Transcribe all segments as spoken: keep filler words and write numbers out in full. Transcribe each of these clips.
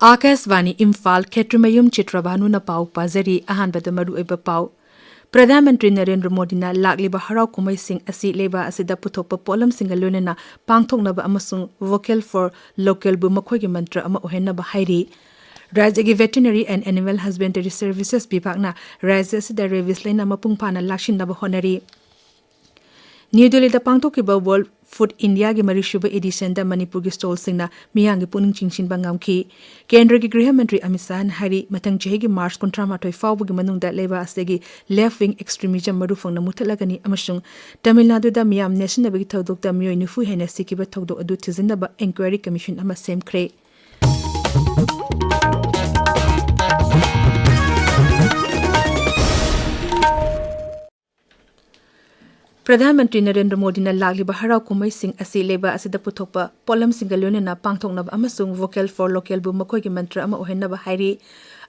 ꯑꯥꯀꯥꯁꯕꯥꯅꯤ ꯏꯝꯐꯥꯜ, ꯈꯦꯇ꯭ꯔꯤꯃꯌꯨꯝ ꯆꯤꯇ꯭ꯔꯕꯥꯅꯨꯅ ꯄꯥꯎ ꯄꯥꯖꯔꯤ꯫ ꯑꯍꯥꯟꯕꯗ ꯃꯔꯨꯑꯣꯏꯕ ꯄꯥꯎ꯫ ꯄ꯭ꯔꯙꯥꯟ ꯃꯟꯇ꯭ꯔꯤ ꯅꯔꯦꯟꯗ꯭ꯔ ꯃꯣꯗꯤꯅ ꯂꯥꯛꯂꯤꯕ ꯍꯔꯥꯎ ꯀꯨꯝꯍꯩꯁꯤꯡ ꯑꯁꯤ ꯂꯩꯕꯥꯛ ꯑꯁꯤꯗ ꯄꯨꯊꯣꯛꯄ ꯄꯣꯠꯂꯝꯁꯤꯡꯒ ꯂꯣꯏꯅꯅ ꯄꯥꯡꯊꯣꯛꯅꯕ ꯑꯃꯁꯨꯡ Vocal for Localꯕꯨ ꯃꯈꯣꯏꯒꯤ ꯃꯟꯇ꯭ꯔ ꯑꯃ ꯑꯣꯏꯍꯟꯅꯕ ꯍꯥꯏꯔꯤ꯫ ꯔꯥꯖ꯭ꯌꯒꯤ Veterinary and Animal Husbandry Services ꯕꯤꯚꯥꯒꯅ ꯔꯥꯖ꯭ꯌ ꯑꯁꯤꯗ rabies ꯂꯥꯏꯅꯥ ꯃꯄꯨꯡ ꯐꯥꯅ ꯂꯥꯛꯁꯤꯟꯅꯕ ꯍꯣꯠꯅꯔꯤ꯫ ꯅ꯭ꯌꯨ ꯗꯦꯜꯂꯤꯗ ꯄꯥꯡꯊꯣꯛꯈꯤꯕ World Food Indiaꯒꯤ ꯃꯔꯤꯁꯨꯕ editionꯗ ꯃꯅꯤꯄꯨꯔꯒꯤ stallꯁꯤꯡꯅ ꯃꯤꯌꯥꯝꯒꯤ ꯄꯨꯛꯅꯤꯡ ꯆꯤꯡꯁꯤꯟꯕ ꯉꯝꯈꯤ꯫ ꯀꯦꯟꯗ꯭ꯔꯒꯤ ꯒ꯭ꯔꯤꯍ ꯃꯟꯇ꯭ꯔꯤ ꯑꯃꯤꯠ ꯁꯥꯍꯅ ꯍꯥꯏꯔꯤ, ꯃꯊꯪ ꯆꯍꯤꯒꯤ ꯃꯥꯔꯆ ꯀꯨꯟꯊ꯭ꯔꯥ ꯃꯥꯊꯣꯏ ꯐꯥꯎꯕꯒꯤ ꯃꯅꯨꯡꯗ ꯂꯩꯕꯥꯛ ꯑꯁꯤꯗꯒꯤ left wing extremism ꯃꯔꯨ ꯐꯪꯅ ꯃꯨꯠꯊꯠꯂꯒꯅꯤ ꯑꯃꯁꯨꯡ ꯇꯥꯃꯤꯜ ꯅꯥꯗꯨꯗ ꯃꯤꯌꯥꯝ ꯅꯦꯠꯁꯤꯟꯅꯕꯒꯤ ꯊꯧꯗꯣꯛꯇ ꯃꯤꯑꯣꯏ ꯅꯤꯐꯨ ꯍꯦꯟꯅ ꯁꯤꯈꯤꯕ ꯊꯧꯗꯣꯛ ꯑꯗꯨ ꯊꯤꯖꯤꯟꯅꯕ inquiry commission ꯑꯃ ꯁꯦꯝꯈ꯭ꯔꯦ꯫ ꯄ꯭ꯔꯙꯥꯟ ꯃꯟꯇ꯭ꯔꯤ ꯅꯔꯦꯟꯗ꯭ꯔ ꯃꯣꯗꯤꯅ ꯂꯥꯛꯂꯤꯕ ꯍꯔꯥꯎ ꯀꯨꯝꯍꯩꯁꯤꯡ ꯑꯁꯤ ꯂꯩꯕꯥꯛ ꯑꯁꯤꯗ ꯄꯨꯊꯣꯛꯄ ꯄꯣꯠꯂꯝꯁꯤꯡꯒ ꯂꯣꯏꯅꯅ ꯄꯥꯡꯊꯣꯛꯅꯕ ꯑꯃꯁꯨꯡ Vocal for Localꯕꯨ ꯃꯈꯣꯏꯒꯤ ꯃꯟꯇ꯭ꯔ ꯑꯃ ꯑꯣꯏꯍꯟꯅꯕ ꯍꯥꯏꯔꯤ꯫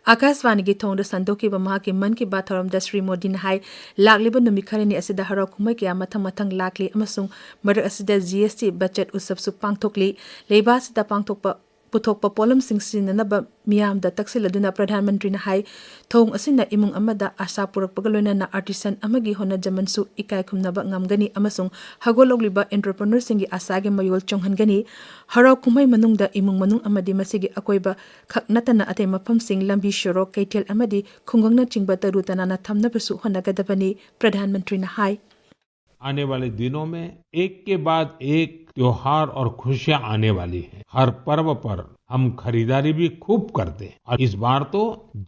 ꯑꯥꯀꯥꯁꯕꯥꯅꯤꯒꯤ ꯊꯣꯡꯗ ꯁꯟꯗꯣꯛꯈꯤꯕ ꯃꯍꯥꯛꯀꯤ ꯃꯟ ꯀꯤ ꯕꯥꯠ ꯊꯧꯔꯝꯗ ꯁ꯭ꯔꯤ ꯃꯣꯗꯤꯅ ꯍꯥꯏ, ꯂꯥꯛꯂꯤꯕ ꯅꯨꯃꯤꯠ ꯈꯔꯅꯤ ꯑꯁꯤꯗ ꯍꯔꯥꯎ ꯀꯨꯝꯍꯩ ꯀꯌꯥ ꯃꯊꯪ ꯃꯊꯪ ꯂꯥꯛꯂꯤ ꯑꯃꯁꯨꯡ ꯃꯔꯛ ꯑꯁꯤꯗ G S T ꯕꯆꯠ ꯎꯠꯁꯕꯁꯨ ꯄꯥꯡꯊꯣꯛꯂꯤ꯫ ꯂꯩꯕꯥꯛ ꯑꯁꯤꯗ ꯄꯥꯡꯊꯣꯛꯄ ꯄꯨꯊꯣꯛꯄ ꯄꯣꯠꯂꯝꯁꯤꯡ ꯁꯤꯖꯤꯟꯅꯅꯕ ꯃꯤꯌꯥꯝꯗ ꯇꯛꯁꯤꯜꯂꯗꯨꯅ ꯄ꯭ꯔꯙꯥꯟ ꯃꯟꯇ꯭ꯔꯤꯅ ꯍꯥꯏ, ꯊꯧꯑꯣꯡ ꯑꯁꯤꯅ ꯏꯃꯨꯡ ꯑꯃꯗ ꯑꯥꯁꯥ ꯄꯨꯔꯛꯄꯒ ꯂꯣꯏꯅꯅ artisan ꯑꯃꯒꯤ ꯍꯣꯠꯅꯖꯃꯟꯁꯨ ꯏꯀꯥꯏ ꯈꯨꯝꯅꯕ ꯉꯝꯒꯅꯤ ꯑꯃꯁꯨꯡ ꯍꯧꯒꯠꯂꯛꯂꯤꯕ entrepreneurꯁꯤꯡꯒꯤ ꯑꯥꯁꯥꯒꯤ ꯃꯌꯣꯜ ꯆꯣꯡꯍꯟꯒꯅꯤ꯫ ꯍꯔꯥꯎ ꯀꯨꯝꯍꯩ ꯃꯅꯨꯡꯗ ꯏꯃꯨꯡ ꯃꯅꯨꯡ ꯑꯃꯗꯤ ꯃꯁꯤꯒꯤ ꯑꯀꯣꯏꯕ ꯈꯛ ꯅꯠꯇꯅ ꯑꯇꯩ ꯃꯐꯝꯁꯤꯡ, ꯂꯝꯕꯤ ꯁꯣꯔꯣꯛ, ꯀꯩꯊꯦꯜ ꯑꯃꯗꯤ ꯈꯨꯡꯒꯪꯅꯆꯤꯡꯕ ꯇꯔꯨ ꯇꯅꯥꯟꯅ ꯊꯝꯅꯕꯁꯨ ꯍꯣꯠꯅꯒꯗꯕꯅꯤ, ꯄ꯭ꯔꯙꯥꯟ ꯃꯟꯇ꯭ꯔꯤꯅ ꯍꯥꯏ꯫ आने वाले दिनों में एक के बाद एक त्योहार और खुशियां आने वाली हैं। हर पर्व पर हम खरीदारी भी खूब करते हैं और इस बार तो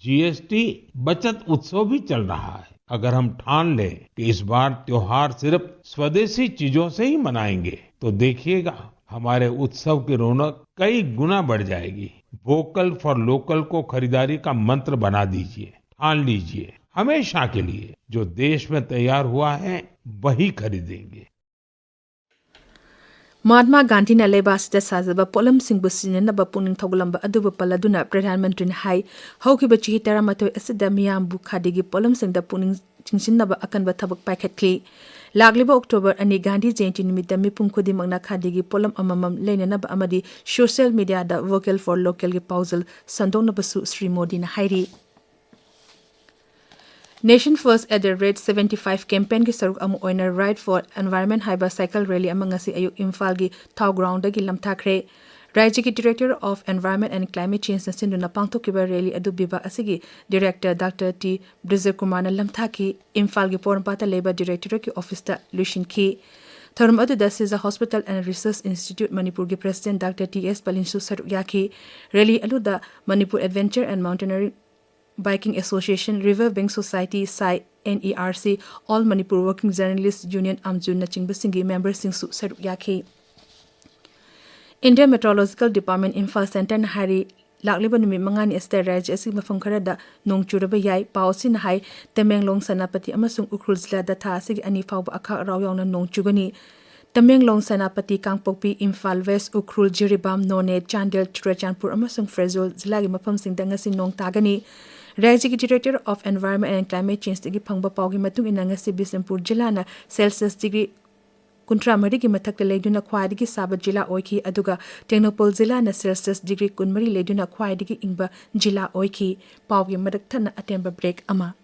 जीएसटी बचत उत्सव भी चल रहा है। अगर हम ठान लें कि इस बार त्योहार सिर्फ स्वदेशी चीजों से ही मनाएंगे, तो देखिएगा, हमारे उत्सव की रौनक कई गुना बढ़ जाएगी। वोकल फॉर लोकल को खरीदारी का मंत्र बना दीजिए, ठान लीजिए, हमेशा के लिए जो देश में तैयार हुआ है, वही खरीदेंगे। ꯃꯍꯥꯠꯃꯥ ꯒꯥꯟꯙꯤꯅ ꯂꯩꯕꯥꯛ ꯑꯁꯤꯗ ꯁꯥꯖꯕ ꯄꯣꯠꯂꯝꯁꯤꯡꯕꯨ ꯁꯤꯖꯤꯟꯅꯅꯕ ꯄꯨꯛꯅꯤꯡ ꯊꯧꯒꯠꯂꯝꯕ ꯑꯗꯨꯕꯨ ꯄꯜꯂꯗꯨꯅ ꯄ꯭ꯔꯙꯥꯟ ꯃꯟꯇ꯭ꯔꯤꯅ ꯍꯥꯏ, ꯍꯧꯈꯤꯕ ꯆꯍꯤ ꯇꯔꯥꯃꯥꯊꯣꯏ ꯑꯁꯤꯗ ꯃꯤꯌꯥꯝꯕꯨ ꯈꯥꯗꯤꯒꯤ ꯄꯣꯠꯂꯝꯁꯤꯡꯗ ꯄꯨꯛꯅꯤꯡ ꯆꯤꯡꯁꯤꯟꯅꯕ ꯑꯀꯟꯕ ꯊꯕꯛ ꯄꯥꯏꯈꯠꯈꯤ꯫ ꯂꯥꯛꯂꯤꯕ ꯑꯣꯛꯇꯣꯕꯔ ꯑꯅꯤ ꯒꯥꯟꯙꯤ ꯖꯌꯟꯇꯤ ꯅꯨꯃꯤꯠꯇ ꯃꯤꯄꯨꯝ ꯈꯨꯗꯤꯡꯃꯛꯅ ꯈꯥꯗꯤꯒꯤ ꯄꯣꯠꯂꯝ ꯑꯃꯃꯝ ꯂꯩꯅꯅꯕ ꯑꯃꯗꯤ social media the Vocal for Local ꯒꯤ ꯄꯥꯎꯖꯦꯜ ꯁꯟꯗꯣꯛꯅꯕꯁꯨ ꯁ꯭ꯔꯤ ꯃꯣꯗꯤꯅ ꯍꯥꯏꯔꯤ꯫ Nation First at the rate seventy five campaign ꯒꯤ ꯁꯔꯨꯛ ꯑꯃ ꯑꯣꯏꯅ Ride for Environment ꯍꯥꯏꯕ cycle rally ꯑꯃ ꯉꯁꯤ ꯑꯌꯨꯛ ꯏꯝꯐꯥꯜꯒꯤ ꯊꯥꯎ ground ꯗꯒꯤ ꯂꯝꯊꯥꯈ꯭ꯔꯦ꯫ ꯔꯥꯖ꯭ꯌꯒꯤ Director of Environment and Climate Change ꯅ ꯁꯤꯟꯗꯨꯅ ꯄꯥꯡꯊꯣꯛꯈꯤꯕ rally ꯑꯗꯨ ꯕꯤꯚꯥ ꯑꯁꯤꯒꯤ Director ꯗꯥꯛꯇꯔ ꯇꯤ ꯕ꯭ꯔꯤꯖꯀꯨꯃꯥꯔꯅ ꯂꯝꯊꯥꯈꯤ꯫ ꯏꯝꯐꯥꯜꯒꯤ ꯄꯣꯔꯣꯝꯄꯥꯠꯇ ꯂꯩꯕ Directorate ꯀꯤ office ꯇ ꯂꯣꯏꯁꯤꯟꯈꯤ꯫ ꯊꯧꯔꯝ ꯑꯗꯨꯗ Shija Hospital and Research Institute ꯃꯅꯤꯄꯨꯔꯒꯤ President ꯗꯥꯛꯇꯔ ꯇꯤ ꯑꯦꯁ ꯄꯂꯤꯟꯁꯨ ꯁꯔꯨꯛ ꯌꯥꯈꯤ꯫ Rally ꯑꯗꯨꯗ Manipur Adventure and Mountaineering Biking Association, River Bank Society, ꯁꯥꯏ, N E R C, All Manipur Working Journalist Union, ꯑꯝꯖꯨ ꯅꯆꯤꯡꯕꯁꯤꯡꯒꯤ member ꯁꯤꯡꯁꯨ ꯁꯔꯨꯛ ꯌꯥꯈꯤ꯫ Indian Meteorological Department, Imphal centre ꯅ ꯍꯥꯏꯔꯤ, ꯂꯥꯛꯂꯤꯕ ꯅꯨꯃꯤꯠ ꯃꯉꯥꯅꯤ ꯑꯁꯤꯗ ꯔꯥꯖ꯭ꯌ ꯑꯁꯤꯒꯤ ꯃꯐꯝ ꯈꯔꯗ ꯅꯣꯡ ꯆꯨꯔꯕ ꯌꯥꯏ꯫ ꯄꯥꯎ ꯑꯁꯤꯅ ꯍꯥꯏ, ꯇꯃꯦꯡꯂꯣꯡ, ꯁꯦꯅꯥꯄꯇꯤ ꯑꯃꯁꯨꯡ ꯎꯈ꯭ꯔꯨꯜ ꯖꯤꯂꯥꯗ ꯊꯥ ꯑꯁꯤꯒꯤ ꯑꯅꯤ ꯐꯥꯎꯕ ꯑꯈꯥꯛ ꯑꯔꯥꯎ ꯌꯥꯎꯅ ꯅꯣꯡ ꯆꯨꯒꯅꯤ꯫ ꯇꯃꯦꯡꯂꯣꯡ, ꯁꯦꯅꯥꯄꯇꯤ, ꯀꯥꯡꯄꯣꯛꯄꯤ, ꯏꯝꯐꯥꯜ West, ꯎꯈ꯭ꯔꯨꯜ, ꯖꯤꯔꯤꯕꯥꯝ, ꯅꯣꯅꯦ, ꯆꯥꯟꯗꯦꯜ, ꯆꯨꯔꯆꯥꯟꯄꯨꯔ ꯑꯃꯁꯨꯡ ꯐꯦꯔꯖꯣꯜ ꯖꯤꯂꯥꯒꯤ ꯃꯐꯝꯁꯤꯡꯗ ꯉꯁꯤ ꯅꯣꯡ ꯇꯥꯒꯅꯤ꯫ ꯔꯥꯖ꯭ꯌꯒꯤ Director of Environment and Climate Change ꯗꯒꯤ ꯐꯪꯕ ꯄꯥꯎꯒꯤ ꯃꯇꯨꯡ ꯏꯟꯅ, ꯉꯁꯤ ꯕꯤꯁꯅꯨꯄꯨꯔ ꯖꯤꯂꯥꯅ Celsius degree ꯀꯨꯟꯊ꯭ꯔꯥ ꯃꯔꯤꯒꯤ ꯃꯊꯛꯇ ꯂꯩꯗꯨꯅ ꯈ꯭ꯋꯥꯏꯗꯒꯤ ꯁꯥꯕ ꯖꯤꯂꯥ ꯑꯣꯏꯈꯤ, ꯑꯗꯨꯒ ꯇꯦꯡꯅꯧꯄꯜ ꯖꯤꯂꯥꯅ Celsius degree ꯀꯨꯟꯃꯔꯤ ꯂꯩꯗꯨꯅ ꯈ꯭ꯋꯥꯏꯗꯒꯤ ꯏꯪꯕ ꯖꯤꯂꯥ ꯑꯣꯏꯈꯤ꯫ ꯄꯥꯎꯒꯤ ꯃꯔꯛ ꯊꯠꯅ ꯑꯇꯦꯟꯕ break ꯑꯃ꯫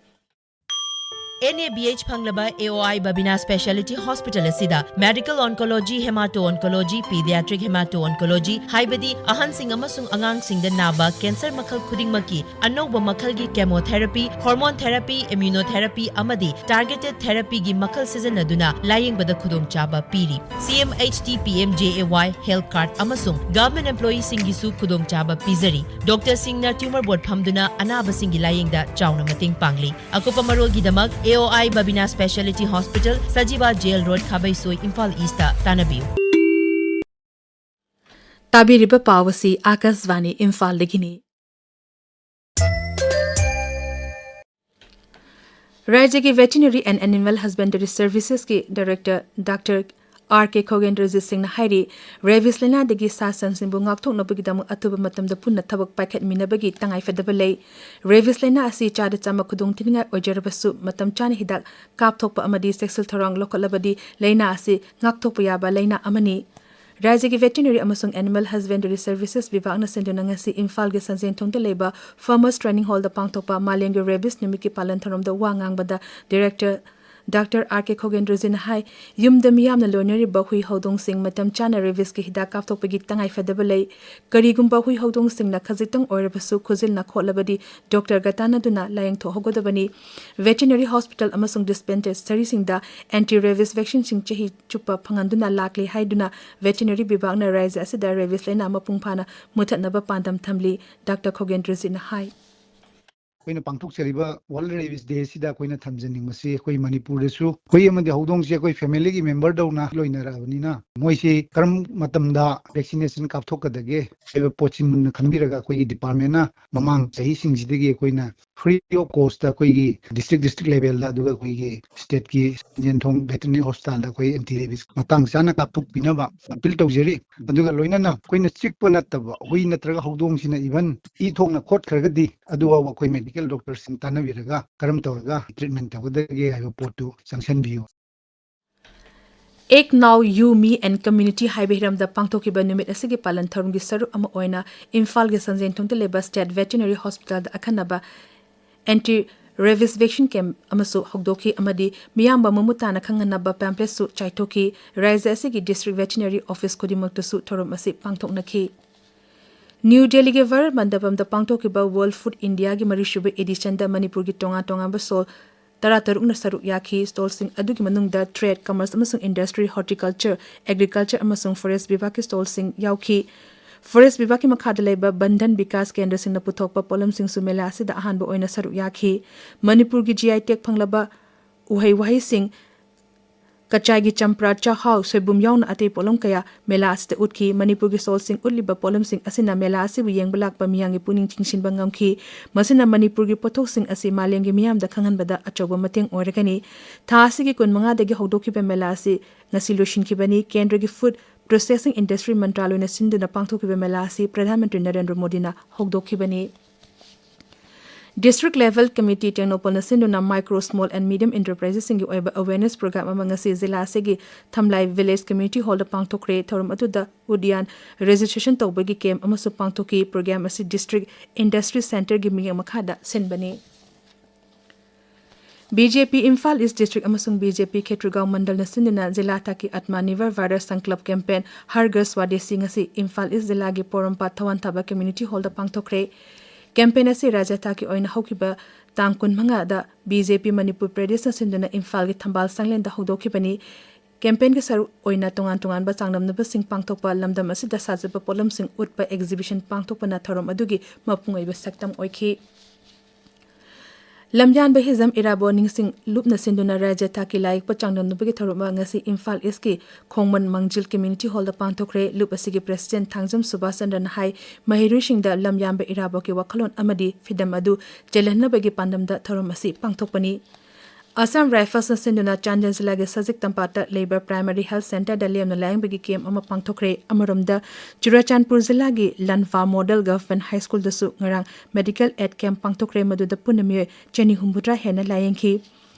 N A B H ꯐꯪꯂꯕ A O I Babina Speciality Hospital ꯑꯁꯤꯗ Medical Oncology, Hemato-Oncology, Pediatric Hemato-Oncology, ꯍꯥꯏꯕꯗꯤ ꯑꯍꯟꯁꯤꯡ ꯑꯃꯁꯨꯡ ꯑꯉꯥꯡꯁꯤꯡꯗ ꯅꯥꯕ cancer ꯃꯈꯜ ꯈꯨꯗꯤꯡꯃꯛꯀꯤ ꯑꯅꯧꯕ ꯃꯈꯜꯒꯤ chemotherapy, hormone therapy, immunotherapy ꯑꯃꯗꯤ targeted therapy ꯒꯤ ꯃꯈꯜ ꯁꯤꯖꯤꯟꯅꯗꯨꯅ ꯂꯥꯌꯦꯡꯕꯗ ꯈꯨꯗꯣꯡꯆꯥꯕ ꯄꯤꯔꯤ꯫ C M H T P M J A Y health card ꯑꯃꯁꯨꯡ government employee ꯁꯤꯡꯒꯤꯁꯨ ꯈꯨꯗꯣꯡꯆꯥꯕ ꯄꯤꯖꯔꯤ꯫ Doctor ꯁꯤꯡꯅ tumor board ꯐꯝꯗꯨꯅ ꯑꯅꯥꯕꯁꯤꯡꯒꯤ ꯂꯥꯌꯦꯡꯗ ꯆꯥꯎꯅ ꯃꯇꯦꯡ ꯄꯥꯡꯂꯤ꯫ ꯑꯀꯨꯞꯄ ꯃꯔꯣꯜꯒꯤꯗꯃꯛ A O I Babina Speciality Hospital, Sajiwa Jail Road, ꯈꯥꯕꯩꯁꯣꯏ, Imphal East ꯇ ꯇꯥꯟꯅꯕꯤꯌꯨ꯫ ꯇꯥꯕꯤꯔꯤꯕ ꯄꯥꯎ ꯑꯁꯤ ꯑꯥꯀꯥꯁꯕꯥꯅꯤ ꯏꯝꯐꯥꯜꯗꯒꯤꯅꯤ꯫ ꯔꯥꯖ꯭ꯌꯒꯤ Veterinary and Animal Husbandry Services ꯀꯤ Director ꯗꯥꯛꯇꯔ ꯑꯥꯔ ꯀꯦ ꯈꯣꯒꯦꯟꯗ꯭ꯔꯖꯤꯠ ꯁꯤꯡꯅ ꯍꯥꯏꯔꯤ, ꯔꯦꯕꯤꯁ ꯂꯥꯏꯅꯥꯗꯒꯤ ꯁꯥ ꯁꯟꯁꯤꯡꯕꯨ ꯉꯥꯛꯊꯣꯛꯅꯕꯒꯤꯗꯃꯛ ꯑꯊꯨꯕ ꯃꯇꯝꯗ ꯄꯨꯟꯅ ꯊꯕꯛ ꯄꯥꯏꯈꯠꯃꯤꯟꯅꯕꯒꯤ ꯇꯉꯥꯏꯐꯗꯕ ꯂꯩ꯫ ꯔꯦꯕꯤꯁ ꯂꯥꯏꯅꯥ ꯑꯁꯤ ꯆꯥꯗ ꯆꯥꯝꯃ ꯈꯨꯗꯣꯡꯊꯤꯅꯤꯡꯉꯥꯏ ꯑꯣꯏꯖꯔꯕꯁꯨ, ꯃꯇꯝ ꯆꯥꯅ ꯍꯤꯗꯥꯛ ꯀꯥꯞꯊꯣꯛꯄ ꯑꯃꯗꯤ ꯆꯦꯛꯁꯤꯜ ꯊꯧꯔꯥꯡ ꯂꯧꯈꯠꯂꯕꯗꯤ ꯂꯥꯏꯅꯥ ꯑꯁꯤ ꯉꯥꯛꯊꯣꯛꯄ ꯌꯥꯕ ꯂꯥꯏꯅꯥ ꯑꯃꯅꯤ꯫ ꯔꯥꯖ꯭ꯌꯒꯤ Veterinary ꯑꯃꯁꯨꯡ Animal Husbandry Services ꯕꯤꯚꯥꯒꯅ ꯁꯤꯟꯗꯨꯅ ꯉꯁꯤ ꯏꯝꯐꯥꯜꯒꯤ ꯁꯟꯖꯦꯟꯊꯣꯡꯗ ꯂꯩꯕ Farmers Training Hallꯗ ꯄꯥꯡꯊꯣꯛꯄ ꯃꯥꯂꯦꯝꯒꯤ ꯔꯦꯕꯤꯁ ꯅꯨꯃꯤꯠꯀꯤ ꯄꯥꯂꯟ ꯊꯧꯔꯝꯗ ꯋꯥ ꯉꯥꯡꯕꯗ Director ꯗꯥꯛꯇꯔ ꯑꯥꯔ ꯀꯦ ꯈꯣꯒꯦꯟꯗ꯭ꯔꯖꯤꯠꯅ ꯍꯥꯏ, ꯌꯨꯝꯗ ꯃꯤꯌꯥꯝꯅ ꯂꯣꯏꯅꯔꯤꯕ ꯍꯨꯏ ꯍꯧꯗꯣꯡꯁꯤꯡ ꯃꯇꯝ ꯆꯥꯅ ꯔꯦꯕꯤꯁꯀꯤ ꯍꯤꯗꯥꯛ ꯀꯥꯞꯊꯣꯛꯄꯒꯤ ꯇꯉꯥꯏꯐꯗꯕ ꯂꯩ꯫ ꯀꯔꯤꯒꯨꯝꯕ ꯍꯨꯏ ꯍꯧꯗꯣꯡꯁꯤꯡꯅ ꯈꯖꯤꯛꯇꯪ ꯑꯣꯏꯔꯕꯁꯨ ꯈꯨꯖꯤꯜꯅ ꯈꯣꯠꯂꯕꯗꯤ ꯗꯣꯛꯇꯔꯒ ꯇꯥꯟꯅꯗꯨꯅ ꯂꯥꯌꯦꯡꯊꯣꯛꯍꯧꯒꯗꯕꯅꯤ꯫ Veterinary Hospital ꯑꯃꯁꯨꯡ Dispensaryꯁꯤꯡꯗ Anti Rabies Vaccineꯁꯤꯡ ꯆꯍꯤ ꯆꯨꯞꯄ ꯐꯪꯍꯟꯗꯨꯅ ꯂꯥꯛꯂꯤ ꯍꯥꯏꯗꯨꯅ Veterinary ꯕꯤꯚꯥꯒꯅ ꯔꯥꯖ꯭ꯌ ꯑꯁꯤꯗ ꯔꯦꯕꯤꯁ ꯂꯥꯏꯅꯥ ꯃꯄꯨꯡ ꯐꯥꯅ ꯃꯨꯊꯠꯅꯕ ꯄꯥꯟꯗꯝ ꯊꯝꯂꯤ, ꯗꯥꯛꯇꯔ ꯈꯣꯒꯦꯟꯗ꯭ꯔꯖꯤꯠꯅ ꯍꯥꯏ꯫ ꯑꯩꯈꯣꯏꯅ ꯄꯥꯡꯊꯣꯛꯆꯔꯤꯕ World Rabies Day ꯑꯁꯤꯗ ꯑꯩꯈꯣꯏꯅ ꯊꯝꯖꯅꯤꯡꯕꯁꯤ, ꯑꯩꯈꯣꯏ ꯃꯅꯤꯄꯨꯔꯗꯁꯨ ꯍꯨꯏ ꯑꯃꯗꯤ ꯍꯧꯗꯣꯡꯁꯦ ꯑꯩꯈꯣꯏ family ꯒꯤ member ꯗꯧꯅ ꯂꯣꯏꯅꯔꯛꯑꯕꯅꯤꯅ, ꯃꯣꯏꯁꯤ ꯀꯔꯝ ꯃꯇꯝꯗ vaccination ꯀꯥꯞꯊꯣꯛꯀꯗꯒꯦ ꯍꯥꯏꯕ ꯄꯣꯠꯁꯤ ꯃꯨꯟꯅ ꯈꯟꯕꯤꯔꯒ, ꯑꯩꯈꯣꯏꯒꯤ department ꯅ ꯃꯃꯥꯡ ꯆꯍꯤꯁꯤꯡꯁꯤꯗꯒꯤ ꯑꯩꯈꯣꯏꯅ free of cost ꯇ ꯑꯩꯈꯣꯏꯒꯤ district, district level ꯗ, ꯑꯗꯨꯒ ꯑꯩꯈꯣꯏꯒꯤ state ꯀꯤ ꯁꯟꯖꯦꯟꯊꯣꯡ Veterinary Hospital ꯗ ꯑꯩꯈꯣꯏ anti rabies ꯃꯇꯥꯡ ꯆꯥꯅ ꯀꯥꯞꯊꯣꯛꯄꯤꯅꯕ appeal ꯇꯧꯖꯔꯤ꯫ ꯑꯗꯨꯒ ꯂꯣꯏꯅꯅ ꯑꯩꯈꯣꯏꯅ ꯆꯤꯛꯄ ꯅꯠꯇꯕ ꯍꯨꯏ ꯅꯠꯇ꯭ꯔꯒ ꯍꯧꯗꯣꯡꯁꯤꯅ even ꯏ ꯊꯣꯛꯅ ꯈꯣꯠꯈ꯭ꯔꯒꯗꯤ, ꯑꯗꯨꯐꯥꯎꯕ ꯑꯩꯈꯣꯏ medical doctor ꯁꯤꯡ ꯇꯥꯟꯅꯕꯤꯔꯒ ꯀꯔꯝ ꯇꯧꯔꯒ treatment ꯇꯧꯒꯗꯒꯦ ꯍꯥꯏꯕ ꯄꯣꯠꯇꯨ ꯆꯪꯁꯤꯟꯕꯤꯌꯨ꯫ Ek Naw You, Me and Community ꯍꯥꯏꯕ ꯍꯤꯔꯝꯗ ꯄꯥꯡꯊꯣꯛꯈꯤꯕ ꯅꯨꯃꯤꯠ ꯑꯁꯤꯒꯤ ꯄꯥꯂꯟ ꯊꯧꯔꯝꯒꯤ ꯁꯔꯨꯛ ꯑꯃ ꯑꯣꯏꯅ ꯏꯝꯐꯥꯜꯒꯤ ꯁꯟꯖꯦꯟꯊꯣꯡꯗ ꯂꯩꯕ State Veterinary Hospital ꯗ ꯑꯈꯟꯅꯕ Anti Rabies Vaccine Camp ꯑꯃꯁꯨ ꯍꯧꯗꯣꯛꯈꯤ ꯑꯃꯗꯤ ꯃꯤꯌꯥꯝꯕ ꯃꯃꯨꯠ ꯇꯥꯅ ꯈꯪꯍꯟꯅꯕ pamphlet ꯁꯨ ꯆꯥꯏꯊꯣꯛꯈꯤ꯫ ꯔꯥꯖ꯭ꯌ ꯑꯁꯤꯒꯤ district veterinary office ꯈꯨꯗꯤꯡꯃꯛꯇꯁꯨ ꯊꯧꯔꯝ ꯑꯁꯤ ꯄꯥꯡꯊꯣꯛꯅꯈꯤ꯫ ꯅ꯭ꯌꯨ ꯗꯦꯜꯂꯤꯒꯤ ꯚꯥꯔꯠ ꯃꯟꯗꯄꯝꯗ ꯄꯥꯡꯊꯣꯛꯈꯤꯕ World Food India ꯒꯤ ꯃꯔꯤꯁꯨꯕ edition ꯗ ꯃꯅꯤꯄꯨꯔꯒꯤ ꯇꯣꯉꯥꯟ ꯇꯣꯉꯥꯟꯕ stall ꯇꯔꯥꯇꯔꯨꯛꯅ ꯁꯔꯨꯛ ꯌꯥꯈꯤ꯫ Stall ꯁꯤꯡ ꯑꯗꯨꯒꯤ ꯃꯅꯨꯡꯗ trade, commerce ꯑꯃꯁꯨꯡ industry, horticulture, agriculture ꯑꯃꯁꯨꯡ forest ꯕꯤꯚꯥꯒꯀꯤ stall ꯁꯤꯡ ꯌꯥꯎꯈꯤ꯫ Forest ꯕꯤꯚꯥꯒꯀꯤ ꯃꯈꯥꯗ ꯂꯩꯕ ꯕꯟꯙꯟ ꯕꯤꯀꯥꯁ ꯀꯦꯟꯗ꯭ꯔꯁꯤꯡꯅ ꯄꯨꯊꯣꯛꯄ ꯄꯣꯠꯂꯝꯁꯤꯡꯁꯨ ꯃꯦꯂꯥ ꯑꯁꯤꯗ ꯑꯍꯥꯟꯕ ꯑꯣꯏꯅ ꯁꯔꯨꯛ ꯌꯥꯈꯤ꯫ ꯃꯅꯤꯄꯨꯔꯒꯤ G I tag ꯐꯪꯂꯕ ꯎꯍꯩ ꯋꯥꯍꯩꯁꯤꯡ ꯀꯆꯥꯏꯒꯤ ꯆꯝꯄ꯭ꯔꯥ, ꯆꯥꯛꯍꯥꯎ, ꯁꯣꯏꯕꯨꯝ ꯌꯥꯎꯅ ꯑꯇꯩ ꯄꯣꯠꯂꯝ ꯀꯌꯥ ꯃꯦꯂꯥ ꯑꯁꯤꯗ ꯎꯠꯈꯤ꯫ ꯃꯅꯤꯄꯨꯔꯒꯤ ꯁꯣꯜꯁꯤꯡ ꯎꯠꯂꯤꯕ ꯄꯣꯠꯂꯝꯁꯤꯡ ꯑꯁꯤꯅ ꯃꯦꯂꯥ ꯑꯁꯤꯕꯨ ꯌꯦꯡꯕ ꯂꯥꯛꯄ ꯃꯤꯌꯥꯝꯒꯤ ꯄꯨꯛꯅꯤꯡ ꯆꯤꯡꯁꯤꯟꯕ ꯉꯝꯈꯤ꯫ ꯃꯁꯤꯅ ꯃꯅꯤꯄꯨꯔꯒꯤ ꯄꯣꯠꯊꯣꯛꯁꯤꯡ ꯑꯁꯤ ꯃꯥꯂꯦꯝꯒꯤ ꯃꯤꯌꯥꯝꯗ ꯈꯪꯍꯟꯕꯗ ꯑꯆꯧꯕ ꯃꯇꯦꯡ ꯑꯣꯏꯔꯒꯅꯤ꯫ ꯊꯥ ꯑꯁꯤꯒꯤ ꯀꯨꯟꯃꯉꯥꯗꯒꯤ ꯍꯧꯗꯣꯛꯈꯤꯕ ꯃꯦꯂꯥ ꯑꯁꯤ ꯉꯁꯤ ꯂꯣꯏꯁꯤꯟꯈꯤꯕꯅꯤ꯫ ꯀꯦꯟꯗ꯭ꯔꯒꯤ ꯐꯨꯗ ꯄ꯭ꯔꯣꯁꯦꯁꯤꯡ ꯏꯟꯗꯁꯇ꯭ꯔꯤ ꯃꯟꯇ꯭ꯔꯥꯂꯣꯏꯅ ꯁꯤꯟꯗꯨꯅ ꯄꯥꯡꯊꯣꯛꯈꯤꯕ ꯃꯦꯂꯥ ꯑꯁꯤ ꯄ꯭ꯔꯙꯥꯟ ꯃꯟꯇ꯭ꯔꯤ ꯅꯔꯦꯟꯗ꯭ꯔ ꯃꯣꯗꯤꯅ ꯍꯧꯗꯣꯛꯈꯤꯕꯅꯤ꯫ District Level Committee ꯇꯦꯡꯅꯧꯄꯜꯅ ꯁꯤꯟꯗꯨꯅ Micro, Small and Medium Enterprisesꯁꯤꯡꯒꯤ ꯑꯣꯏꯕ awareness program ꯑꯃ ꯉꯁꯤ ꯖꯤꯂꯥ ꯑꯁꯤꯒꯤ ꯊꯝꯂꯥꯏ Village Community Hallꯗ ꯄꯥꯡꯊꯣꯛꯈ꯭ꯔꯦ꯫ ꯊꯧꯔꯝ ꯑꯗꯨꯗ ꯎꯗꯤꯌꯥꯟ registration ꯇꯧꯕꯒꯤ camp ꯑꯃꯁꯨ ꯄꯥꯡꯊꯣꯛꯈꯤ꯫ Program ꯑꯁꯤ District Industry Centreꯒꯤ ꯃꯤꯠꯌꯦꯡ ꯃꯈꯥꯗ ꯁꯤꯟꯕꯅꯤ꯫ BJP ꯏꯝꯐꯥꯜ ꯏꯁ ꯗꯤꯁꯇ꯭ꯔꯤꯛ ꯑꯃꯁꯨꯡ BJP ꯈꯦꯇ꯭ꯔꯤꯒꯥꯎ ꯃꯟꯗꯜꯅ ꯁꯤꯟꯗꯨꯅ ꯖꯤꯂꯥ ꯊꯥꯛꯀꯤ Atmanirbhar Bharat Sankalp campaign ꯍꯔ ꯘꯔ ꯁ꯭ꯋꯥꯗꯦꯁꯤ ꯉꯁꯤ ꯏꯝꯐꯥꯜ ꯏꯁ ꯖꯤꯂꯥꯒꯤ ꯄꯣꯔꯣꯝꯄꯥꯠ ꯊꯋꯥꯟꯊꯥꯕ Community Hallꯗ ꯄꯥꯡꯊꯣꯛꯈ꯭ꯔꯦ꯫ Campaign ꯑꯁꯤ ꯔꯥꯖ꯭ꯌ ꯊꯥꯛꯀꯤ ꯑꯣꯏꯅ ꯍꯧꯈꯤꯕ ꯇꯥꯡ ꯀꯨꯟꯃꯉꯥꯗ BJP ꯃꯅꯤꯄꯨꯔ ꯄ꯭ꯔꯗꯦꯁꯅ ꯁꯤꯟꯗꯨꯅ ꯏꯝꯐꯥꯜꯒꯤ ꯊꯝꯕꯥꯜ ꯁꯪꯂꯦꯟꯗ ꯍꯧꯗꯣꯛꯈꯤꯕꯅꯤ꯫ Campaignꯒꯤ ꯁꯔꯨꯛ ꯑꯣꯏꯅ ꯇꯣꯉꯥꯟ ꯇꯣꯉꯥꯟꯕ ꯆꯥꯡꯗꯝꯅꯕꯁꯤꯡ ꯄꯥꯡꯊꯣꯛꯄ, ꯂꯝꯗꯝ ꯑꯁꯤꯗ ꯁꯥꯖꯕ ꯄꯣꯠꯂꯝꯁꯤꯡ ꯎꯠꯄ exhibition ꯄꯥꯡꯊꯣꯛꯄꯅ ꯊꯧꯔꯝ ꯑꯗꯨꯒꯤ ꯃꯄꯨꯡ ꯑꯣꯏꯕ ꯁꯛꯇꯝ ꯑꯣꯏꯈꯤ꯫ ꯂꯝꯌꯥꯟꯕ ꯍꯤꯖꯝ ꯏꯔꯥꯕꯣꯠ ꯅꯤꯡꯁꯤꯡ ꯂꯨꯞꯅ ꯁꯤꯟꯗꯨꯅ ꯔꯥꯖ꯭ꯌ ꯊꯥꯛꯀꯤ ꯂꯥꯏꯌꯦꯛꯄ ꯆꯥꯡꯗꯝꯅꯕꯒꯤ ꯊꯧꯔꯝ ꯑꯃ ꯉꯁꯤ ꯏꯝꯐꯥꯜ ꯏꯁꯀꯤ ꯈꯣꯡꯃꯟ ꯃꯥꯡꯖꯤꯜ Community Hallꯗ ꯄꯥꯡꯊꯣꯛꯈ꯭ꯔꯦ꯫ ꯂꯨꯞ ꯑꯁꯤꯒꯤ President ꯊꯥꯡꯖꯝ ꯁꯨꯕꯥꯁ ꯆꯟꯗ꯭ꯔꯅ ꯍꯥꯏ, ꯃꯍꯩꯔꯣꯏꯁꯤꯡꯗ ꯂꯝꯌꯥꯟꯕ ꯏꯔꯥꯕꯣꯠꯀꯤ ꯋꯥꯈꯜꯂꯣꯟ ꯑꯃꯗꯤ ꯐꯤꯗꯝ ꯑꯗꯨ ꯆꯦꯜꯍꯟꯅꯕꯒꯤ ꯄꯥꯟꯗꯝꯗ ꯊꯧꯔꯝ ꯑꯁꯤ ꯄꯥꯡꯊꯣꯛꯄꯅꯤ꯫ Assam Riflesꯅ ꯁꯤꯟꯗꯨꯅ ꯆꯥꯟꯗꯦꯜ ꯖꯤꯂꯥꯒꯤ ꯁꯖꯤꯛ ꯇꯝꯄꯥꯛꯇ ꯂꯩꯕ Primary Health Centreꯗ ꯂꯦꯝꯅ ꯂꯥꯌꯦꯡꯕꯒꯤ camp ꯑꯃ ꯄꯥꯡꯊꯣꯛꯈ꯭ꯔꯦ꯫ ꯑꯃꯔꯣꯝꯗ, ꯆꯨꯔꯥꯆꯥꯟꯄꯨꯔ ꯖꯤꯂꯥꯒꯤ ꯂꯟꯐꯥ Model Government High Schoolꯗꯁꯨ ꯉꯔꯥꯡ medical aid camp ꯄꯥꯡꯊꯣꯛꯈ꯭ꯔꯦ꯫ ꯃꯗꯨꯗ ꯄꯨꯟꯅ ꯃꯤꯑꯣꯏ ꯆꯅꯤ ꯍꯨꯝꯐꯨꯇꯔꯥ ꯍꯦꯟꯅ ꯂꯥꯌꯦꯡꯈꯤ꯫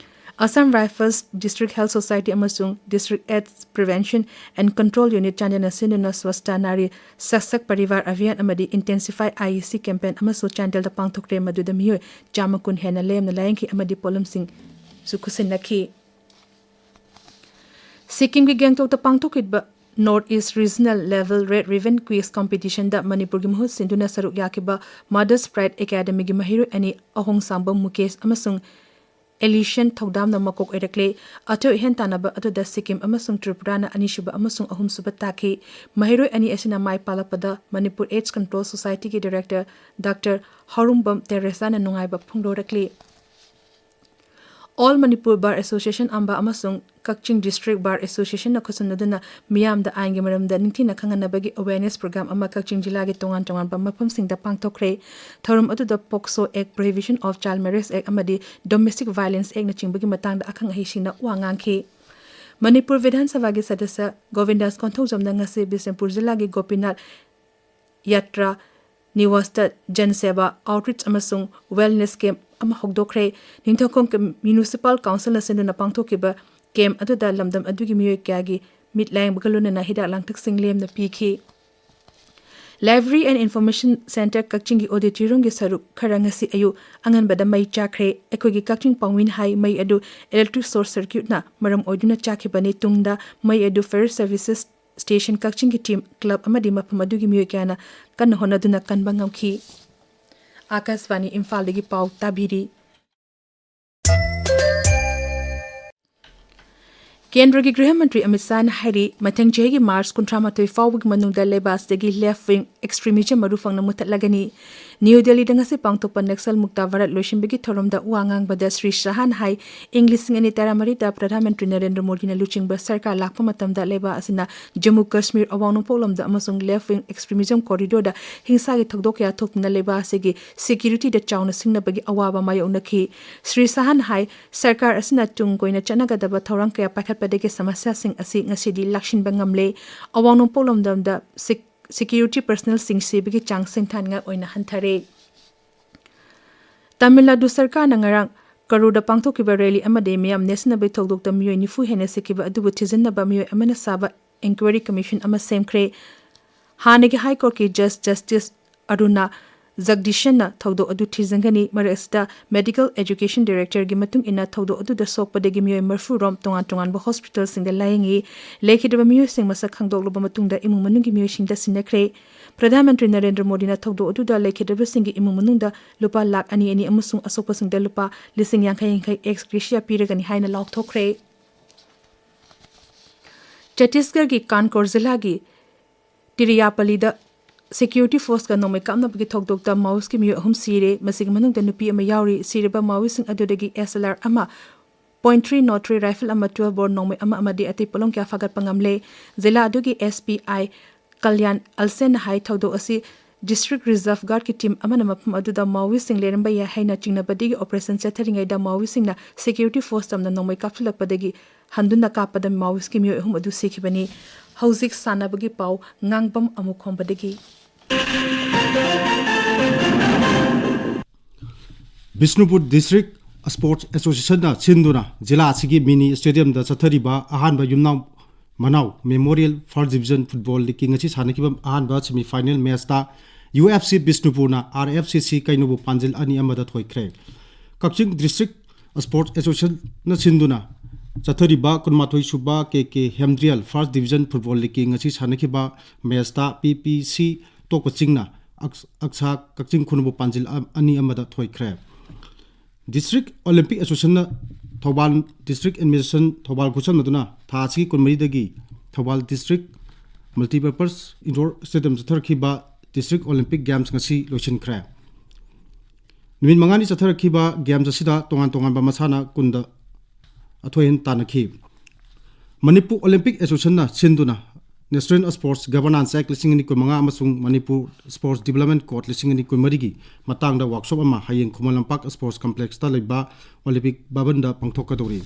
Assam Rifles, District Health Society ꯑꯃꯁꯨꯡ District AIDS Prevention and Control Unit ꯆꯥꯟꯗꯦꯜꯅ ꯁꯤꯟꯗꯨꯅ Swasthya Nari Saksak Parivar Abhiyan ꯑꯃꯗꯤ Intensify IEC campaign ꯑꯃꯁꯨ ꯆꯥꯟꯗꯦꯜꯗ ꯄꯥꯡꯊꯣꯛꯈ꯭ꯔꯦ, ꯃꯗꯨꯗ ꯃꯤꯑꯣꯏ ꯆꯥꯝꯃ ꯀꯨꯟ ꯍꯦꯟꯅ ꯂꯦꯝꯅ ꯂꯥꯌꯦꯡꯈꯤ ꯑꯃꯗꯤ ꯄꯣꯠꯂꯝꯁꯤꯡꯁꯨ ꯈꯨꯠꯁꯤꯟꯅꯈꯤ꯫ ꯁꯤꯛꯀꯤꯝꯒꯤ ꯒꯦꯡꯇꯣꯛꯇ ꯄꯥꯡꯊꯣꯛꯈꯤꯕ North East Regional Level Red Ribbon Quiz Competitionꯗ ꯃꯅꯤꯄꯨꯔꯒꯤ ꯃꯍꯨꯠ ꯁꯤꯟꯗꯨꯅ ꯁꯔꯨꯛ ꯌꯥꯈꯤꯕ Mother's Pride Academyꯒꯤ ꯃꯍꯩꯔꯣꯏ ꯑꯅꯤ ꯑꯍꯣꯡꯁꯥꯡꯕꯝ ꯃꯨꯀꯦꯁ ꯑꯃꯁꯨꯡ ꯑꯦꯂꯤꯁꯟ ꯊꯧꯗꯥꯝꯅ ꯃꯀꯣꯛ ꯑꯣꯏꯔꯛꯂꯦ꯫ ꯑꯊꯣꯏ ꯑꯍꯦꯟ ꯇꯥꯟꯅꯕ ꯑꯗꯨꯗ ꯁꯤꯛꯀꯤꯝ ꯑꯃꯁꯨꯡ ꯇ꯭ꯔꯤꯄꯨꯔꯥꯅ ꯑꯅꯤꯁꯨꯕ ꯑꯃꯁꯨꯡ ꯑꯍꯨꯝꯁꯨꯕ ꯇꯥꯈꯤ꯫ ꯃꯍꯩꯔꯣꯏ ꯑꯅꯤ ꯑꯁꯤꯅ ꯃꯥꯏ ꯄꯥꯛꯂꯛꯄꯗ Manipur AIDS Control Societyꯒꯤ Director Doctor ꯍꯥꯎꯔꯨꯝꯕꯝ ꯇꯦꯔꯦꯁꯥꯅ ꯅꯨꯡꯉꯥꯏꯕ ꯐꯣꯡꯗꯣꯔꯛꯂꯤ꯫ All Manipur Bar Association, ꯑꯝꯕꯥ, ꯑꯃꯁꯨꯡ ꯀꯛꯆꯤꯡ District Bar Association ꯅ ꯈꯨꯠꯁꯝꯅꯗꯨꯅ ꯃꯤꯌꯥꯝꯗ ꯑꯥꯏꯟꯒꯤ ꯃꯔꯝꯗ ꯅꯤꯡꯊꯤꯅ ꯈꯪꯍꯟꯅꯕꯒꯤ awareness program ꯑꯃ ꯀꯛꯆꯤꯡ ꯖꯤꯂꯥꯒꯤ ꯇꯣꯉꯥꯟ ꯇꯣꯉꯥꯟꯕ ꯃꯐꯝꯁꯤꯡꯗ ꯄꯥꯡꯊꯣꯛꯈ꯭ꯔꯦ꯫ ꯊꯧꯔꯝ ꯑꯗꯨꯗ POCSO Act, Prohibition of Child Marriage Act ꯑꯃꯗꯤ Domestic Violence Act ꯅꯆꯤꯡꯕꯒꯤ ꯃꯇꯥꯡꯗ ꯑꯈꯪ ꯑꯍꯩꯁꯤꯡꯅ ꯋꯥ ꯉꯥꯡꯈꯤ꯫ ꯃꯅꯤꯄꯨꯔ ꯕꯤꯙꯥꯟ ꯁꯚꯥꯒꯤ ꯁꯗꯁ꯭ꯌ ꯒꯣꯕꯤꯟꯗꯥꯁ ꯀꯣꯟꯊꯧꯖꯝꯅ ꯉꯁꯤ ꯕꯤꯁꯅꯨꯄꯨꯔ ꯖꯤꯂꯥꯒꯤ ꯒꯣꯄꯤꯅꯥꯊ ꯌꯥꯇ꯭ꯔꯥ ꯅꯤꯋꯥꯁꯇ ꯖꯟ ꯁꯦꯕꯥ, outreach ꯑꯃꯁꯨꯡ wellness camp ꯑꯃ ꯍꯧꯗꯣꯛꯈ꯭ꯔꯦ꯫ ꯅꯤꯡꯊꯧꯈꯣꯡ Municipal Council ꯅ ꯁꯤꯟꯗꯨꯅ ꯄꯥꯡꯊꯣꯛꯈꯤꯕ camp ꯑꯗꯨꯗ ꯂꯝꯗꯝ ꯑꯗꯨꯒꯤ ꯃꯤꯑꯣꯏ ꯀꯌꯥꯒꯤ ꯃꯤꯠ ꯂꯥꯌꯦꯡꯕꯒ ꯂꯣꯏꯅꯅ ꯍꯤꯗꯥꯛ ꯂꯥꯡꯊꯛꯁꯤꯡ ꯂꯦꯝꯅ ꯄꯤꯈꯤ꯫ Library and Information Centre ꯀꯛꯆꯤꯡꯒꯤ auditorium ꯒꯤ ꯁꯔꯨꯛ ꯈꯔ ꯉꯁꯤ ꯑꯌꯨꯛ ꯑꯉꯟꯕꯗ ꯃꯩ ꯆꯥꯛꯈ꯭ꯔꯦ꯫ ꯑꯩꯈꯣꯏꯒꯤ ꯀꯛꯆꯤꯡ ꯄꯥꯎꯃꯤꯅ ꯍꯥꯏ, ꯃꯩ ꯑꯗꯨ electric short circuit ꯅ ꯃꯔꯝ ꯑꯣꯏꯗꯨꯅ ꯆꯥꯛꯈꯤꯕꯅꯤ꯫ ꯇꯨꯡꯗ ꯃꯩ ꯑꯗꯨ Fire Services Station ꯀꯛꯆꯤꯡꯒꯤ team, club ꯑꯃꯗꯤ ꯃꯐꯝ ꯑꯗꯨꯒꯤ ꯃꯤꯑꯣꯏ ꯀꯌꯥꯅ ꯀꯟꯅ ꯍꯣꯠꯅꯗꯨꯅ ꯀꯟꯕ ꯉꯝꯈꯤ꯫ ꯑꯥꯀꯥꯁꯕꯥꯅꯤ ꯏꯝꯐꯥꯜꯗꯒꯤ ꯄꯥꯎ ꯇꯥꯕꯤꯔꯤ꯫ ꯀꯦꯟꯗ꯭ꯔꯒꯤ ꯒ꯭ꯔꯤꯍ ꯃꯟꯇ꯭ꯔꯤ ꯑꯃꯤꯠ ꯁꯥꯍꯅ ꯍꯥꯏꯔꯤ, ꯃꯊꯪ ꯆꯍꯤꯒꯤ ꯃꯥꯔꯆ ꯀꯨꯟꯊ꯭ꯔꯥ ꯃꯥꯊꯣꯏ ꯐꯥꯎꯕꯒꯤ ꯃꯅꯨꯡꯗ ꯂꯩꯕꯥꯛ ꯑꯁꯤꯗꯒꯤ left wing extremism ꯃꯔꯨ ꯐꯪꯅ ꯃꯨꯊꯠꯂꯒꯅꯤ꯫ ꯅ꯭ꯌꯨ ꯗꯦꯜꯂꯤꯗ ꯉꯁꯤ ꯄꯥꯡꯊꯣꯛꯄ ꯅꯛꯁꯜ ꯃꯨꯛꯇ ꯚꯥꯔꯠ ꯂꯣꯏꯁꯤꯟꯕꯒꯤ ꯊꯧꯔꯝꯗ ꯋꯥ ꯉꯥꯡꯕꯗ ꯁ꯭ꯔꯤ ꯁꯥꯍꯅ ꯍꯥꯏ, ꯏꯪ ꯂꯤꯁꯤꯡ ꯑꯅꯤ ꯇꯔꯥꯃꯔꯤꯗ ꯄ꯭ꯔꯙꯥꯟ ꯃꯟꯇ꯭ꯔꯤ ꯅꯔꯦꯟꯗ꯭ꯔ ꯃꯣꯗꯤꯅ ꯂꯨꯆꯤꯡꯕ ꯁꯔꯀꯥꯔ ꯂꯥꯛꯄ ꯃꯇꯝꯗ ꯂꯩꯕꯥꯛ ꯑꯁꯤꯅ ꯖꯝꯃꯨ ꯀꯥꯁꯃꯤꯔ, ꯑꯋꯥꯡ ꯅꯣꯡꯄꯣꯛ ꯂꯝꯗꯝ ꯑꯃꯁꯨꯡ left wing extremism corridor ꯗ ꯍꯤꯡꯁꯥꯒꯤ ꯊꯧꯗꯣꯛ ꯀꯌꯥ ꯊꯣꯛꯇꯨꯅ ꯂꯩꯕꯥꯛ ꯑꯁꯤꯒꯤ security ꯗ ꯆꯥꯎꯅ ꯁꯤꯡꯅꯕꯒꯤ ꯑꯋꯥꯕ ꯃꯥꯌꯣꯛꯅꯈꯤ꯫ ꯁ꯭ꯔꯤ ꯁꯥꯍꯅ ꯍꯥꯏ, ꯁꯔꯀꯥꯔ ꯑꯁꯤꯅ ꯇꯨꯡ ꯀꯣꯏꯅ ꯆꯠꯅꯒꯗꯕ ꯊꯧꯔꯥꯡ ꯀꯌꯥ ꯄꯥꯏꯈꯠꯄꯗꯒꯤ ꯁꯃꯁ꯭ꯌꯥꯁꯤꯡ ꯑꯁꯤ ꯉꯁꯤꯗꯤ ꯂꯥꯛꯁꯤꯟꯕ ꯉꯝꯂꯦ꯫ ꯑꯋꯥꯡ ꯅꯣꯡꯄꯣꯛ ꯂꯝꯗꯝꯗ sec-, security personnel ꯁꯤꯡ ꯁꯤꯕꯒꯤ ꯆꯥꯡ ꯁꯦꯡꯊꯥꯅꯤꯡꯉꯥꯏ ꯑꯣꯏꯅ ꯍꯟꯊꯔꯦ꯫ ꯇꯥꯃꯤꯜ ꯅꯥꯗꯨ ꯁꯔꯀꯥꯔꯅ ꯉꯔꯥꯡ ꯀꯔꯨꯔꯗ ꯄꯥꯡꯊꯣꯛꯈꯤꯕ rally ꯑꯃꯗꯤ ꯃꯤꯌꯥꯝ ꯅꯦꯠꯁꯤꯟꯅꯕꯒꯤ ꯊꯧꯗꯣꯛꯇ ꯃꯤꯑꯣꯏ ꯅꯤꯐꯨ ꯍꯦꯟꯅ ꯁꯤꯈꯤꯕ ꯑꯗꯨꯕꯨ ꯊꯤꯖꯤꯟꯅꯕ ꯃꯤꯑꯣꯏ ꯑꯃꯅ ꯁꯥꯕ inquiry commission ꯑꯃ ꯁꯦꯝꯈ꯭ꯔꯦ꯫ ꯍꯥꯟꯅꯒꯤ High Court ꯀꯤ Judge Justice ꯑꯔꯨꯅꯥ ꯖꯒꯗꯤꯁꯟꯅ ꯊꯧꯗꯣꯛ ꯑꯗꯨ ꯊꯤꯖꯤꯟꯒꯅꯤ꯫ ꯃꯔꯛ ꯑꯁꯤꯗ Medical Education Director ꯒꯤ ꯃꯇꯨꯡ ꯏꯟꯅ ꯊꯧꯗꯣꯛ ꯑꯗꯨꯗ ꯁꯣꯛꯄꯗꯒꯤ ꯃꯤꯑꯣꯏ ꯃꯔꯤꯐꯨ ꯔꯣꯝ ꯇꯣꯉꯥꯟ ꯇꯣꯉꯥꯟꯕ hospital ꯁꯤꯡꯗ ꯂꯥꯌꯦꯡꯉꯤ꯫ ꯂꯩꯈꯤꯗ꯭ꯔꯕ ꯃꯤꯑꯣꯏꯁꯤꯡ ꯃꯁꯛ ꯈꯪꯗꯣꯛꯂꯕ ꯃꯇꯨꯡꯗ ꯏꯃꯨꯡ ꯃꯅꯨꯡꯒꯤ ꯃꯤꯑꯣꯏꯁꯤꯡꯗ ꯁꯤꯟꯅꯈ꯭ꯔꯦ꯫ ꯄ꯭ꯔꯙꯥꯟ ꯃꯟꯇ꯭ꯔꯤ ꯅꯔꯦꯟꯗ꯭ꯔ ꯃꯣꯗꯤꯅ ꯊꯧꯗꯣꯛ ꯑꯗꯨꯗ ꯂꯩꯈꯤꯗ꯭ꯔꯕꯁꯤꯡꯒꯤ ꯏꯃꯨꯡ ꯃꯅꯨꯡꯗ ꯂꯨꯄꯥ ꯂꯥꯈ ꯑꯅꯤ ꯑꯅꯤ ꯑꯃꯁꯨꯡ ꯑꯁꯣꯛꯄꯁꯤꯡꯗ ꯂꯨꯄꯥ ꯂꯤꯁꯤꯡ ꯌꯥꯡꯈꯩ ꯌꯥꯡꯈꯩ ex gratia ꯄꯤꯔꯒꯅꯤ ꯍꯥꯏꯅ ꯂꯥꯎꯊꯣꯛꯈ꯭ꯔꯦ꯫ ꯆꯇꯤꯁꯒꯔꯒꯤ ꯀꯥꯟꯀꯣꯔ ꯖꯤꯂꯥꯒꯤ ꯇꯤꯔꯤꯌꯥꯄꯂꯤꯗ ꯁꯦꯀ꯭ꯌꯨꯔꯤꯇꯤ ꯐꯣꯔꯁꯀ ꯅꯣꯡꯃꯩ ꯀꯥꯞꯅꯕꯒꯤ ꯊꯧꯗꯣꯛꯇ ꯃꯥꯑꯣꯏꯁꯀꯤ ꯃꯤꯑꯣꯏ ꯑꯍꯨꯝ ꯁꯤꯔꯦ꯫ ꯃꯁꯤꯒꯤ ꯃꯅꯨꯡꯗ ꯅꯨꯄꯤ ꯑꯃ ꯌꯥꯎꯔꯤ꯫ ꯁꯤꯔꯕ ꯃꯥꯑꯣꯏꯁꯤꯡ ꯑꯗꯨꯗꯒꯤ ꯑꯦꯁ ꯑꯦꯜ ꯑꯥꯔ ꯑꯃ, point three not three rifle ꯑꯃ, ꯇ꯭ꯋꯦꯜꯐ ꯕꯣꯔ ꯅꯣꯡꯃꯩ ꯑꯃ ꯑꯃꯗꯤ ꯑꯇꯩ ꯄꯣꯠꯂꯝ ꯀꯌꯥ ꯐꯥꯒꯠꯄ ꯉꯝꯂꯦ꯫ ꯖꯤꯂꯥ ꯑꯗꯨꯒꯤ ꯑꯦꯁ ꯄꯤ ꯑꯥꯏ ꯀꯜꯌꯥꯟ ꯑꯜꯁꯦꯟꯅ ꯍꯥꯏ, ꯊꯧꯗꯣꯛ ꯑꯁꯤ ꯗꯤꯁꯇ꯭ꯔꯤꯛ ꯔꯤꯖꯔꯚ ꯒꯥꯔꯗꯀꯤ ꯇꯤꯝ ꯑꯃꯅ ꯃꯐꯝ ꯑꯗꯨꯗ ꯃꯥꯑꯣꯏꯁꯤꯡ ꯂꯩꯔꯝꯕ ꯌꯥꯏ ꯍꯥꯏꯅ ꯆꯤꯡꯅꯕꯗꯒꯤ ꯑꯣꯄꯔꯦꯁꯟ ꯆꯠꯊꯔꯤꯉꯩꯗ ꯃꯥꯑꯣꯏꯁꯤꯡꯅ ꯁꯦꯀ꯭ꯌꯨꯔꯤꯇꯤ ꯐꯣꯔꯁ ꯇꯝꯅ ꯅꯣꯡꯃꯩ ꯀꯥꯞꯁꯤꯜꯂꯛꯄꯗꯒꯤ ꯍꯟꯗꯨꯅ ꯀꯥꯞꯄꯗ ꯃꯥꯑꯣꯏꯁꯀꯤ ꯃꯤꯑꯣꯏ ꯑꯍꯨꯝ ꯑꯗꯨ ꯁꯤꯈꯤꯕꯅꯤ꯫ ꯍꯧꯖꯤꯛ ꯁꯥꯟꯅꯕꯒꯤ ꯄꯥꯎ꯫ ꯉꯥꯡꯕꯝ ꯑꯃꯨꯛ ꯈꯣꯝꯕꯗꯒꯤ꯫ ꯕꯤꯁꯅꯨꯄꯨꯔ ꯗꯤꯁꯇ꯭ꯔꯤꯛ ꯁ꯭ꯄꯣꯔꯠꯁ ꯑꯦꯁꯣꯁꯤꯌꯦꯁꯟꯅ ꯁꯤꯟꯗꯨꯅ ꯖꯤꯂꯥ ꯑꯁꯤꯒꯤ ꯃꯤꯅꯤ ꯁ꯭ꯇꯦꯗꯤꯌꯝꯗ ꯆꯠꯊꯔꯤꯕ ꯑꯍꯥꯟꯕ Yumnao Manao memorial first division football ꯂꯤꯒꯀꯤ ꯉꯁꯤ ꯁꯥꯟꯅꯈꯤꯕ ꯑꯍꯥꯟꯕ ꯁꯦꯃꯤ ꯐꯥꯏꯅꯦꯜ ꯃꯦꯆꯇ ꯌꯨ ꯑꯦꯐ ꯁꯤ ꯕꯤꯁꯅꯨꯄꯨꯔꯅ ꯑꯥꯔ ꯑꯦꯐ ꯁꯤ ꯁꯤ ꯀꯩꯅꯧꯕꯨ ꯄꯥꯟꯖꯤꯜ ꯑꯅꯤ ꯑꯃꯗ ꯊꯣꯏꯈ꯭ꯔꯦ꯫ ꯀꯛꯆꯤꯡ ꯗꯤꯁꯇ꯭ꯔꯤꯛ ꯁ꯭ꯄꯣꯔꯠꯁ ꯑꯦꯁꯣꯁꯤꯌꯦꯁꯟꯅ ꯁꯤꯟꯗꯨꯅ ꯆꯠꯊꯔꯤꯕ ꯀꯨꯟꯃꯥꯊꯣꯏ ꯁꯨꯕ ꯀꯦ ꯀꯦ ꯍꯦꯝꯗ꯭ꯔꯤꯌꯦꯜ ꯐꯥꯔꯁ ꯗꯤꯕꯤꯖꯟ ꯐꯨꯠꯕꯣꯜ ꯂꯤꯒꯀꯤ ꯉꯁꯤ ꯁꯥꯟꯅꯈꯤꯕ ꯃꯦꯆꯇ ꯄꯤ ꯄꯤ ꯁꯤ ꯇꯣꯛꯄ ꯆꯤꯡꯅ ꯑꯛꯁ-, ꯑꯛꯁꯥ ꯀꯛꯆꯤꯡ ꯈꯨꯅꯧꯕꯨ ꯄꯥꯟꯖꯤꯜ ꯑ-, ꯑꯅꯤ ꯑꯃꯗ ꯊꯣꯏꯈ꯭ꯔꯦ꯫ ꯗꯤꯁꯇ꯭ꯔꯤꯛ ꯑꯣꯂꯤꯝꯄꯤꯛ ꯑꯦꯁꯣꯁꯤꯌꯦꯁꯟꯅ ꯊꯧꯕꯥꯜ ꯗꯤꯁꯇ꯭ꯔꯤꯛ ꯑꯦꯗꯃꯤꯅꯤꯁꯇ꯭ꯔꯦꯁꯟ ꯊꯧꯕꯥꯜ ꯈꯨꯠꯁꯝꯅꯗꯨꯅ ꯊꯥ ꯑꯁꯤꯒꯤ ꯀꯨꯟꯃꯔꯤꯗꯒꯤ Thoubal district multipurpose indoor stadium ꯆꯠꯊꯔꯛꯈꯤꯕ ꯗꯤꯁꯇ꯭ꯔꯤꯛ ꯑꯣꯂꯤꯝꯄꯤꯛ ꯒꯦꯝꯁ ꯉꯁꯤ ꯂꯣꯏꯁꯤꯟꯈ꯭ꯔꯦ꯫ ꯅꯨꯃꯤꯠ ꯃꯉꯥꯅꯤ ꯆꯠꯊꯔꯛꯈꯤꯕ ꯒꯦꯝꯁ ꯑꯁꯤꯗ ꯇꯣꯉꯥꯟ ꯇꯣꯉꯥꯟꯕ ꯃꯁꯥꯟꯅ ꯀꯨꯟꯗ ꯑꯊꯣꯏ ꯑꯍꯦꯟ ꯇꯥꯟꯅꯈꯤ꯫ ꯃꯅꯤꯄꯨꯔ ꯑꯣꯂꯤꯝꯄꯤꯛ ꯑꯦꯁꯣꯁꯤꯌꯦꯁꯟꯅ ꯁꯤꯟꯗꯨꯅ National Sports Governance Act ꯂꯤꯁꯤꯡ ꯑꯅꯤ ꯀꯨꯟꯃꯉꯥ ꯑꯃꯁꯨꯡ ꯃꯅꯤꯄꯨꯔ ꯁ꯭ꯄꯣꯔꯠꯁ ꯗꯤꯕꯦꯂꯞꯃꯦꯟ ꯀꯣꯗ ꯂꯤꯁꯤꯡ ꯑꯅꯤ ꯀꯨꯟꯃꯔꯤꯒꯤ ꯃꯇꯥꯡꯗ ꯋꯥꯔꯛꯁꯣꯞ ꯑꯃ ꯍꯌꯦꯡ ꯈꯨꯃꯟ ꯂꯝꯄꯥꯛ ꯁ꯭ꯄꯣꯔꯠꯁ ꯀꯝꯄ꯭ꯂꯦꯛꯁꯇ ꯂꯩꯕ ꯑꯣꯂꯤꯝꯄꯤꯛ ꯚꯕꯟꯗ ꯄꯥꯡꯊꯣꯛꯀꯗꯧꯔꯤ꯫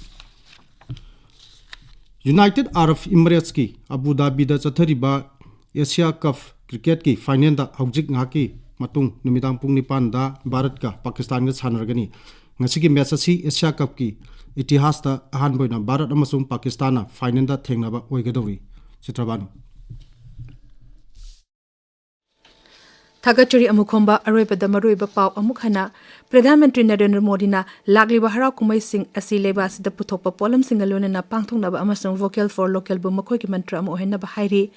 ꯌꯨꯅꯥꯏꯇꯦꯗ ꯑꯔꯕ ꯏꯃꯤꯔꯦꯠꯁꯀꯤ ꯑꯕꯨ ꯙꯥꯕꯤꯗ ꯆꯠꯊꯔꯤꯕ ꯑꯦꯁꯤꯌꯥ ꯀꯞ ꯀ꯭ꯔꯤꯀꯦꯠꯀꯤ ꯐꯥꯏꯅꯦꯜꯗ ꯍꯧꯖꯤꯛ ꯉꯥꯏꯍꯥꯛꯀꯤ ꯃꯇꯨꯡ ꯅꯨꯃꯤꯗꯥꯡ ꯄꯨꯡ ꯅꯤꯄꯥꯟꯗ ꯚꯥꯔꯠꯀ ꯄꯥꯀꯤꯁꯇꯥꯟꯒ ꯁꯥꯟꯅꯔꯒꯅꯤ꯫ ꯉꯁꯤꯒꯤ ꯃꯦꯆ ꯑꯁꯤ ꯑꯦꯁꯤꯌꯥ ꯀꯞꯀꯤ ꯏꯇꯤꯍꯥꯁꯇ ꯑꯍꯥꯟꯕ ꯑꯣꯏꯅ ꯚꯥꯔꯠ ꯑꯃꯁꯨꯡ ꯄꯥꯀꯤꯁꯇꯥꯟꯅ ꯐꯥꯏꯅꯦꯜꯗ ꯊꯦꯡꯅꯕ ꯑꯣꯏꯒꯗꯧꯔꯤ꯫ ꯆꯤꯇ꯭ꯔꯕꯥꯅꯨ꯫ ꯊꯥꯒꯠꯆꯔꯤ꯫ ꯑꯃꯨꯛ ꯈꯣꯝꯕ ꯑꯔꯣꯏꯕꯗ ꯃꯔꯨꯑꯣꯏꯕ ꯄꯥꯎ ꯑꯃꯨꯛ ꯍꯟꯅ꯫ ꯄ꯭ꯔꯙꯥꯟ ꯃꯟꯇ꯭ꯔꯤ ꯅꯔꯦꯟꯗ꯭ꯔ ꯃꯣꯗꯤꯅ ꯂꯥꯛꯂꯤꯕ ꯍꯔꯥꯎ ꯀꯨꯝꯍꯩꯁꯤꯡ ꯑꯁꯤ ꯂꯩꯕꯥꯛ ꯑꯁꯤꯗ ꯄꯨꯊꯣꯛꯄ ꯄꯣꯠꯂꯝꯁꯤꯡꯒ ꯂꯣꯏꯅꯅ ꯄꯥꯡꯊꯣꯛꯅꯕ ꯑꯃꯁꯨꯡ Vocal for Localꯕꯨ ꯃꯈꯣꯏꯒꯤ ꯃꯟꯇ꯭ꯔ ꯑꯃ ꯑꯣꯏꯍꯟꯅꯕ ꯍꯥꯏꯔꯤ꯫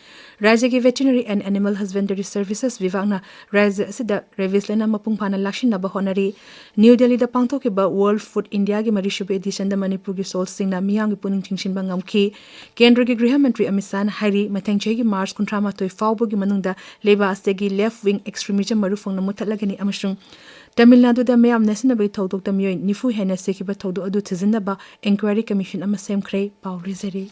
ꯔꯥꯖ꯭ꯌꯒꯤ Veterinary and Animal Husbandry Services ꯕꯤꯚꯥꯒꯅ ꯔꯥꯖ꯭ꯌ ꯑꯁꯤꯗ rabies ꯂꯥꯏꯅꯥ ꯃꯄꯨꯡ ꯐꯥꯅ ꯂꯥꯛꯁꯤꯟꯅꯕ ꯍꯣꯠꯅꯔꯤ꯫ ꯅ꯭ꯌꯨ ꯗꯦꯜꯂꯤꯗ ꯄꯥꯡꯊꯣꯛꯈꯤꯕ World Food Indiaꯒꯤ ꯃꯔꯤꯁꯨꯕ editionꯗ ꯃꯅꯤꯄꯨꯔꯒꯤ ꯁꯣꯜꯁꯤꯡꯅ ꯃꯤꯌꯥꯝꯒꯤ ꯄꯨꯛꯅꯤꯡ ꯆꯤꯡꯁꯤꯟꯕ ꯉꯝꯈꯤ꯫ ꯀꯦꯟꯗ꯭ꯔꯒꯤ ꯒ꯭ꯔꯤꯍ ꯃꯟꯇ꯭ꯔꯤ ꯑꯃꯤꯠ ꯁꯥꯍꯅ ꯍꯥꯏꯔꯤ, ꯃꯊꯪ ꯆꯍꯤꯒꯤ ꯃꯥꯔꯆ ꯀꯨꯟꯊ꯭ꯔꯥ ꯃꯥꯊꯣꯏ ꯐꯥꯎꯕꯒꯤ ꯃꯅꯨꯡꯗ ꯂꯩꯕꯥꯛ ꯑꯁꯤꯗꯒꯤ left wing extremism ꯃꯔꯨ ꯐꯪꯅ ꯃꯨꯠꯊꯠꯂꯒꯅꯤ ꯑꯃꯁꯨꯡ ꯇꯥꯃꯤꯜ ꯅꯥꯗꯨꯗ ꯃꯌꯥꯝ ꯅꯦꯠꯁꯤꯟꯅꯕꯒꯤ ꯊꯧꯗꯣꯛꯇ ꯃꯤꯑꯣꯏ ꯅꯤꯐꯨ ꯍꯦꯟꯅ ꯁꯤꯈꯤꯕ ꯊꯧꯗꯣꯛ ꯑꯗꯨ ꯊꯤꯖꯤꯟꯅꯕ inquiry commission ꯑꯃ ꯁꯦꯝꯈ꯭ꯔꯦ꯫ ꯄꯥꯎ ꯂꯣꯏꯖꯔꯦ꯫